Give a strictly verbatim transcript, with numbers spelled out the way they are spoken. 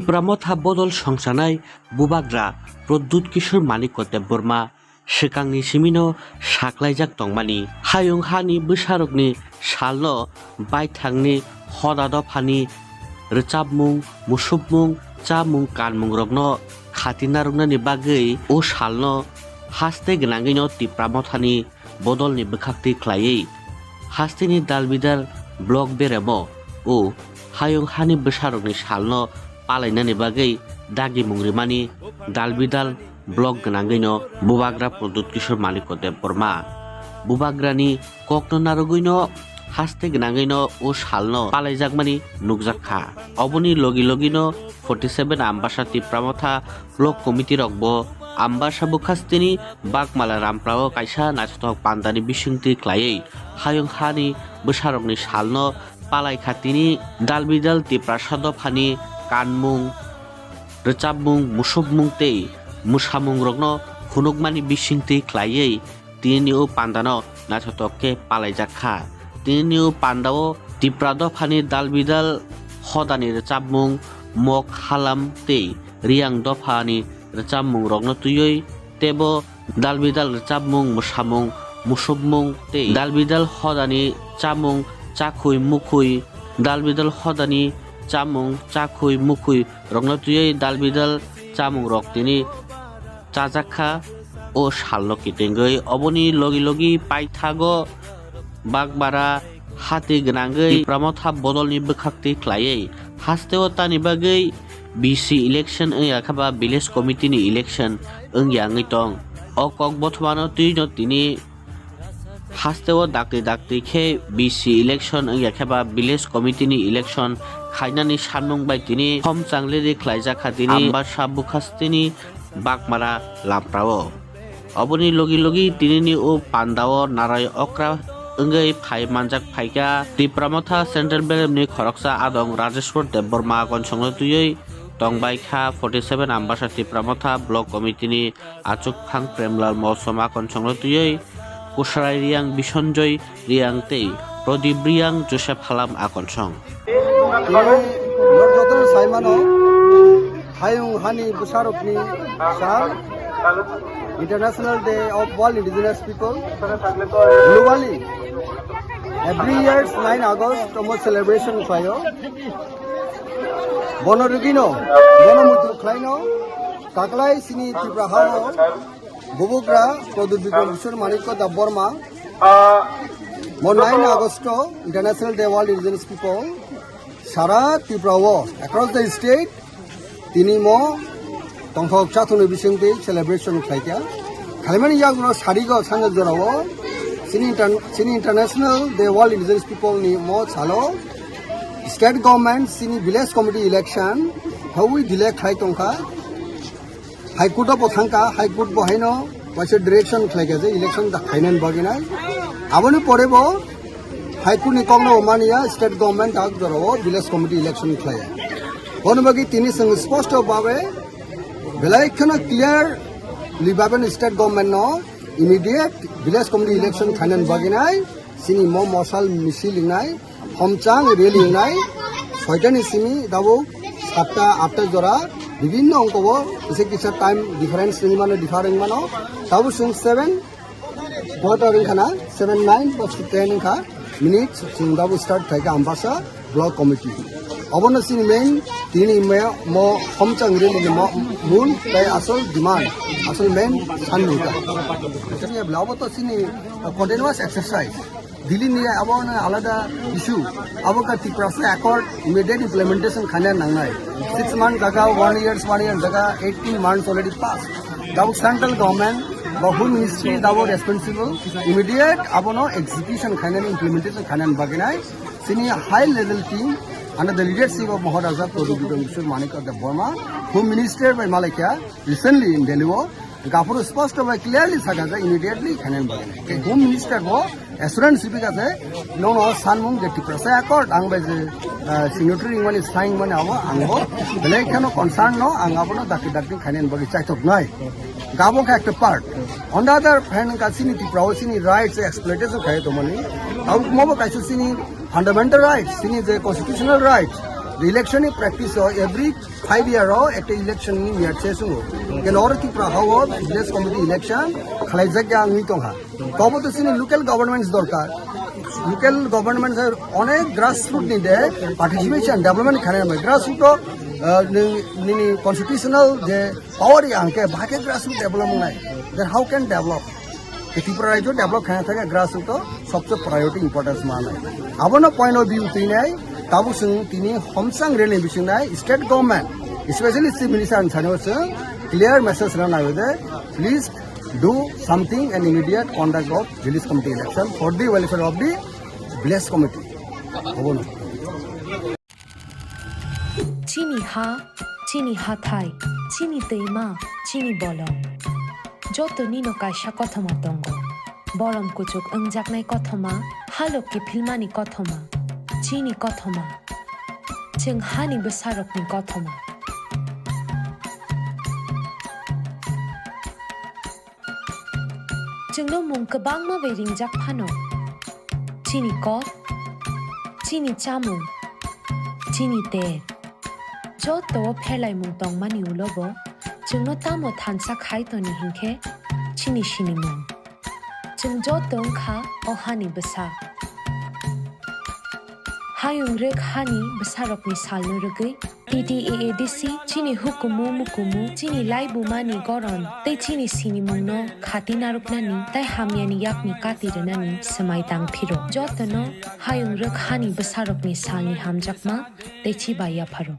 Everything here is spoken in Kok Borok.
Tipra Motha bodol songchanai Bubagra Pradyut Kishore Manikya Debbarma swkangni simino saklaijak tongmani. Hayung hani bwsarokni salno baithangni hoda dophani rwchapmung, musupmung, chamung, kanmungrokno khatinarwknani bagwi o salno haste gwnangwino Tipra Mothani bodolni bwkhaktwi khlaiwi hasteni dalbidal block beremo o hayung hani bwsarokni salno palainani bagwi dagimung rimani dalbidal block gwnangwino Bubagra Pradyut Kishore Manikya Debbarma. Bubagrani kokno narwgwino haste gwnangwino o salno palaijakmani nukjak kha. Oboni logi logino forty seven Ambasa Tipra Motha Block Committee rokbo Ambasa bwkhasteni Bakmala Ramprao kaisa naithothok pandani bisingtwi khlaiwi hayung hani bwsarokni salno palai kha tini dalbidal Tiprasa dophani kanmung, rwchapmung, musupmung tei mwsamungrokno phunukmani bisingtwi khlaiwi tinini o pandano naithothok khe palaijak kha. Tinini o pandao Tipra dophani dalbidal hodani rwchapmung, mok halam tei Riyang dophani rwchapmungrokno twiwi teibo dalbidal rwchapmung, mwsamung, musupmung tei dalbidal hodani chamung chakhui mukhui, dalbidal hodani chamung chakhui mukhui rokno twiwi dalbidal chamungrok tini chajak kha o salno kitengwi. Oboni logi logi paithago Bakmara hati gwnangwi Tipra Motha bodolni bwkhaktwi khlaiwi hasteo tani bagwi B C election wngya khe ba village committee ni election wngya wngwi tong. O kok bothomano twino tini hasteo dakti dakti khe B C election wngya khe ba village committee ni election khainani sanmung bai tini khomchang riri khlaijak kha tini Ambasa bwkhasteni Bakmara Lamprao. Oboni logi logi tinini o pandao narai okra wngwi phai manjak phaikha Tipra Motha Central Belemni khoroksa adong Rajeshwar Debbarma konsongno twiwi tongbai kha forty seven Ambasa Tipra Motha Block Committee ni achukphang Premlal Molsom konsongno twiwi Kusrai Riyang Bisonjoy Riyang tei Prodip Riyang Joseph Halam akonsong. Tini nok jotono saimano, hayung hani bwsarokni sal, International Day of World Indigenous People, globally, every year nine August omo celebration khlaio. Bono rwgwino, bono muitu khlaino, taklai sini Tripura hao, Bubagra Pradyut Bikram Kishore Manikya Debbarma, mo nine August International Day World Indigenous People, sara Tripura o, across the state, tini mo tongthok chathokni bisingtwi celebration khlaikha. Khlaimani yagulo sarigo sanja jorao, chini inter-, chini International Day World Indigenous People ni mo salo, state government chini village committee election, hawi delay khlai tongkha. High Court o bo thangkha, High Court bo haino waisa direction khlaikha je election da khainani bagwi nai. Aboni pore bo High Court ni kokno bo mania state government tak jorao village committee election khlaiya. Bono bagwi tini chwng sposto babe belai kheno clearly babe state government no immediate village committee election khainani bagwi nai. Chini mo mosal misil wngnai, homchang rally wngnai, soitani simi tabuk satta atta jora bibinno ongkobo kisa kisa time difference wngmano, differ wngmano. Tabuk chwng seven quarter wngkhana, seven nine ba ten wngkha minute chwng tabuk start khaikha Ambasa Block Committee. Obono chini main tini mo, mo homchang rally ni mo mul tei asol demand, asol main sanmung kha. Obo to chini continuous exercise. Delhi ni abo no alada issue. Abo ka Tiprasa Accord immediate implementation khaina nangnai. Six months jaga, one year, one year jaga, eighteen months already passed. Tabuk central government ba Home Ministry tabuk responsible, immediate abo no execution khaina, implementation khaina bagwi nai. Chini high level team under the leadership of Maharaja Pradyut Bikram Kishore Manikya Debbarma, Home Minister bai malaikha recently in Delhi o. Gaphuru sposto bai clearly sakha je immediately khainani bagwi. Tei Home Minister bo assurance ripikha je nono sanmung je Tiprasa Accord ang bai je, ah, signatory wngmani, sign wngmani abo ang bo belai kheno concern no ang abono dakti dakti khainani bagwi chaithoknai. Gabo khe ekta part. On the other hand, ka chini Tripura o chini rights exploitation khai tongmani. Abo mo bo kaisa chini fundamental rights, chini je constitutional rights, Election ni practice o every five year o ekta election ni miyat se sungo. Ke nor Tripura hao village committee election khalai jak ya ngui tong ha. Tobo to sini local governments dorkar. Local government onek grassroot ni de participation development khana mai. Grassroot o, uh, ni, ni, ni constitutional de power ya angke bahake grassroot development nai. Then how can develop? Ke Tripura rajyo develop khana thangkhe grassroot o sobse priority importance manai. Abono point of view twi nai, tabuk chwng tini homsang rele bising nai state government, especially chief minister ni sani o chwng clear message rwna nai de, please do something and immediate conduct of village committee election for the welfare of the village committee. Abono. Chini ha, chini hathai, chini twima, chini bolong. Joto nino kaisa kothoma tongo. Borom kuchuk wngjaknai kothoma, halok kiphilmani kothoma. Chini kothoma. Chwng hani bwsarokni kothoma. Chwngno mung kwbangma bai ringjak phano. Chini kok, chini chamung, chini ter. Joto o pherlaimung tongmani ulo bo chwngno tamo thansa khai toni hinkhe chini sinimung. Chwng joto wngkha o hani bwsa. Hayung rwk hani bwsarokni salno rwgwi T T A A D C chini hukumu mukumu, chini laibumani goron tei chini sinimungno khati narwknani tei hamyani yakni kati rwnani swmai tang phiro. Jotono hayung rwk hani bwsarokni salni hamjakma tei chiba yapharo.